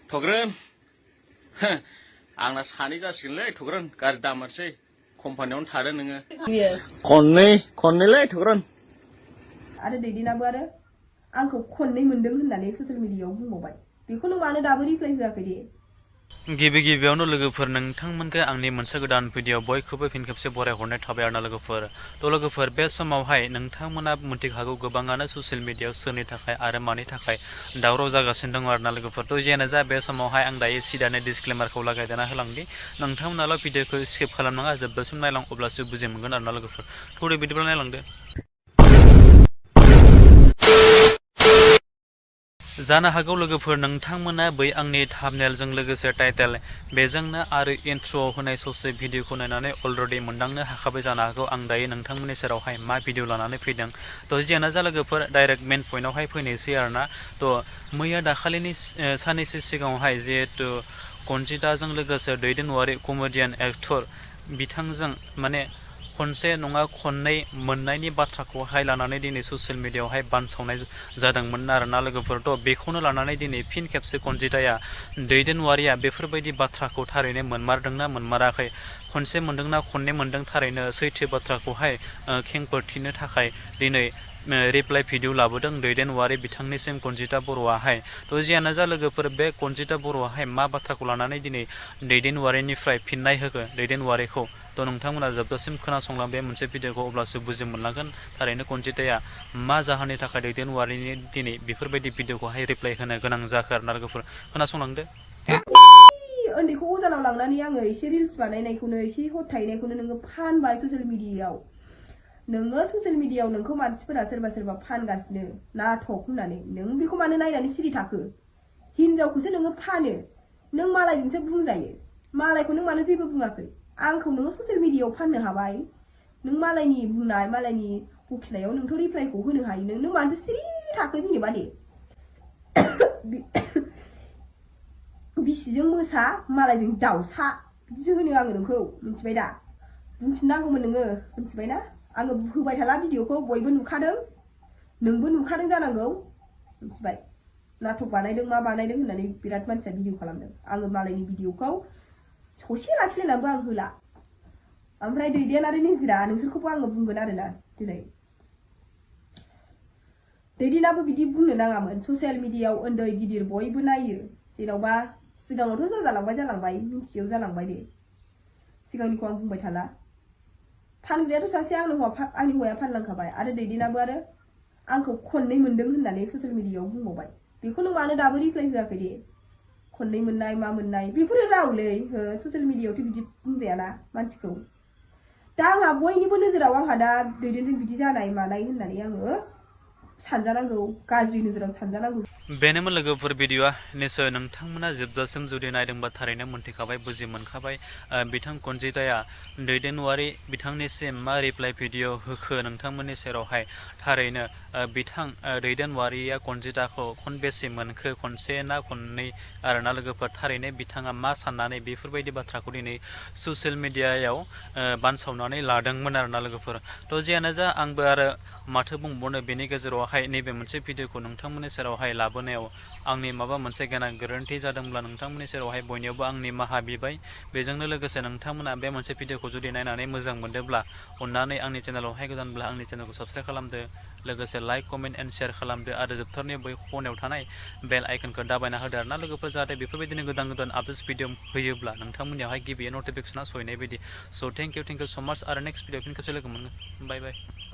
Togren. Angna sani jasigोनलै Togren गाज्रि दामारसै कम्पानियावनो थादो नोङो खननै Togren आरो दैदेनाबो आरो आंखौ खननै मोनदों होननानै ससियेल मिडियायाव बुंबावबाय बेखौ नों मानो दाबो रिप्लाइ होआखै दे गिबियावनो लोगोफोर नोंथांमोनखौ आंनि मोनसे गोदान भिडिअ बयखौबो फिन खेबसे बरायहरनाय थाबाय आरोना लोगोफोर बे समावहाय नोंथांमोना मिथिखागौ गोबाङानो ससियेल मिडियायाव सोरनि थाखाय आरो मानि थाखाय दावराव जागासिनो दङ आरोना लोगोफोर थ' जियानो जा बे समावहाय आं दायो सिदानो डिसक्लेमारखौ लागायदेरना होलांदि नोंथांमोनाल' भिडिअखौ स्किप खालामनाङा जोबजासिम नायलां अब्लासो बुजि मोनगोन आरोना लोगोफोर थौदो बिदिब्ला नायलांदो जानो हागौ लोगोफोर नोंथांमोना बै आंनि थाम्बनेलजों लोगोसे टाइटेल बेजोंनो आरो इन्ट्र'आव होनाय ससे भिडिअखौ नायनानै अलरेडि मोनदांनो हाखाबाय जानो हागौ आं दायो नोंथांमोननि सेरावहाय मा भिडिअ लानानै फैदों थ' जियानो जा लोगोफोर डाइरेक्ट मेन पइन्टआवहाय फैनोसै आरोना थ' मैया दाखालिनि साननैसो सिगाङावहाय जिहेतु कनजिताजों लोगोसे दैदेन कमेडियान एक्टर बिथांजों माने खनसे नङा खननै मोननायनि बाथ्राखौहाय लानानै दिनै ससियेल मिडियायावहाय बानसावनाय जादोंमोन आरोना लोगोफोरथ' बेखौनो लानानै दिनै फिन खेबसे कनजिताया दैदेनवारिया बेफोरबायदि बाथ्राखौ थारैनो मोनमारदोंना मोनमाराखै खनसे मोनदोंना खननै मोनदों थारैनो सैथो बाथ्राखौहाय खेंफोरथिनो थाखाय दिनै रिप्लाइ भिडिअ लाबोदों दैदेनवारि बिथांनिसिम कनजिता बर'आहाय थ' जियानो जा लोगोफोर बे कनजिता बर'आहाय मा बाथ्राखौ लानानै दिनै दैदेनवारिनिफ्राय फिननाय होखो दैदेनवारिखौ थ' नोंथांमोना जोबजासिम खोनासंलां बे मोनसे भिडिअखौ अब्लासो बुजि मोनलांगोन थारैनो कनजिताया मा जाहोननि थाखाय दैदेनवारिनि दिनै बेफोरबायदि भिडिअखौहाय रिप्लाइ होनो गोनां जाखो आरोना लोगोफोर खोनासंलांदो उन्दैखौ अजानाव लांनानै आङो एसे रिल्स बानायनायखौनो एसे हर थाहैनायखौनो नोङो फानबाय ससियेल मिडियायाव नोङो ससियेल मिडियायाव नोंखौ मानसिफोरा सोरबा फानगासिनो नाटक होननानै नों बेखौ मानो नायनानै सिरि थाखो हिनजावखौसो नोङो फानो नों मालायजोंसो बुंजायो मालायखौ नों मानो जेबो बुङाखै आंखौ नोङो ससियेल मिडियायाव फाननो हाबाय नों मालायनि बुंनाय मालायनि बखिनायाव नोंथ' रिप्लाइखौ होनो हायो नों मानो सिरि थाखो जेनेबा दे बिसिजों मोसा मालायजों दाउसा बिदिसो होनो आङो नोंखौ मिथिबाय दा बुंफिननांगौमोन नोङो मिथिबायना आङो होबाय थाला भिडिअखौ बयबो नुखादों नोंबो नुखादों जानांगौ मिथिबाय नाटक बानायदों मा बानायदों होननानै बिराद मानसिया भिडिअ खालामदों आङो मालायनि भिडिअखौ ससे लाखिलायनानैबो आं होला ओमफ्राय दैदेन आरो निजिरा नोंसोरखौबो आङो बुंगोन आरोना दिनै दैदेनाबो बिदि बुंनो नाङामोन ससियेल मिडियायाव उन्दै गिदिर बयबो नायो जेन'बा सिगाङावथ' जालांबाय मिथियैयाव जालांबाय दे सिगांनिखौ आं बुंबाय थाला फानग्रायाथ' सासे आंनि हौवाया फानलांखाबाय आरो दैदेनाबो आरो आंखौ खननै मोनदों होननानै ससियेल मिडियायाव बुंबावबाय बेखौ नों मानो दाबो रिप्लाइ होआखै दे खननै मोननाय मा मोननाय बेफोरो रावलै ससियेल मिडियायावथ' बिदि बुंजायाना मानसिखौ दा आंहा बयनिबो नोजोराव आंहा दा दैदेनजों बिदि जानाय मानाय होननानै आङो सानजानांगौ गाज्रि नोजोराव सानजानांगौ बेनोमोन लोगोफोर भिडिअआ निसय नोंथांमोना जोबजासिम जुदि नायदोंबा थारैनो मोनथिखाबाय बुजि मोनखाबाय बिथां कनजिताया दैदेनवारि बिथांनिसिम मा रिप्लाइ भिडिअ होखो नोंथांमोननि सेरावहाय थारैनो बिथां दैदेनवारिया कनजिताखौ खनबेसे मोनखो खनसे ना खननै आरोना लोगोफोर थारैनो बिथाङा मा साननानै बेफोरबायदि बाथ्राखौ दिनै ससियेल मिडियायाव बानसावनानै लादोंमोन आरोना लोगोफोर थ' जियानो जा आंबो आरो माथो बुंबावनो बेनि गेजेरावहाय नैबे मोनसे भिडिअखौ नोंथांमोननि सेरावहाय लाबोनायाव आंनि माबा मोनसे गोरोन्थि जादोंब्ला नोंथांमोननि सेरावहाय बयनियावबो आंनि निमाहा बिबाय बेजोंनो लोगोसे नोंथांमोना बे मोनसे भिडिअखौ जुदि नायनानै मोजां मोनदोंब्ला अननानै आंनि चेनेलावहाय गोदानब्ला आंनि चेनेलखौ साबस्क्राइब खालामदो लोगोसे लाइक कमेन्ट एन्ड शेयार खालामदो आरो जोबथारनि बै खनायाव थानाय बेल आइकनखौ दाबायना होदो आरोना लोगोफोर जाहाथे बेफोरबायदिनो गोदान आपडेट्स भिडिअ होयोब्ला नोंथांमोननियावहाय गिबियै नटिफिकेसना सहैनाय बायदि स' थेंक इउ स' माच आरो नेक्स्ट भिडिअ फिन खेबसे लोगो मोनगोन बाय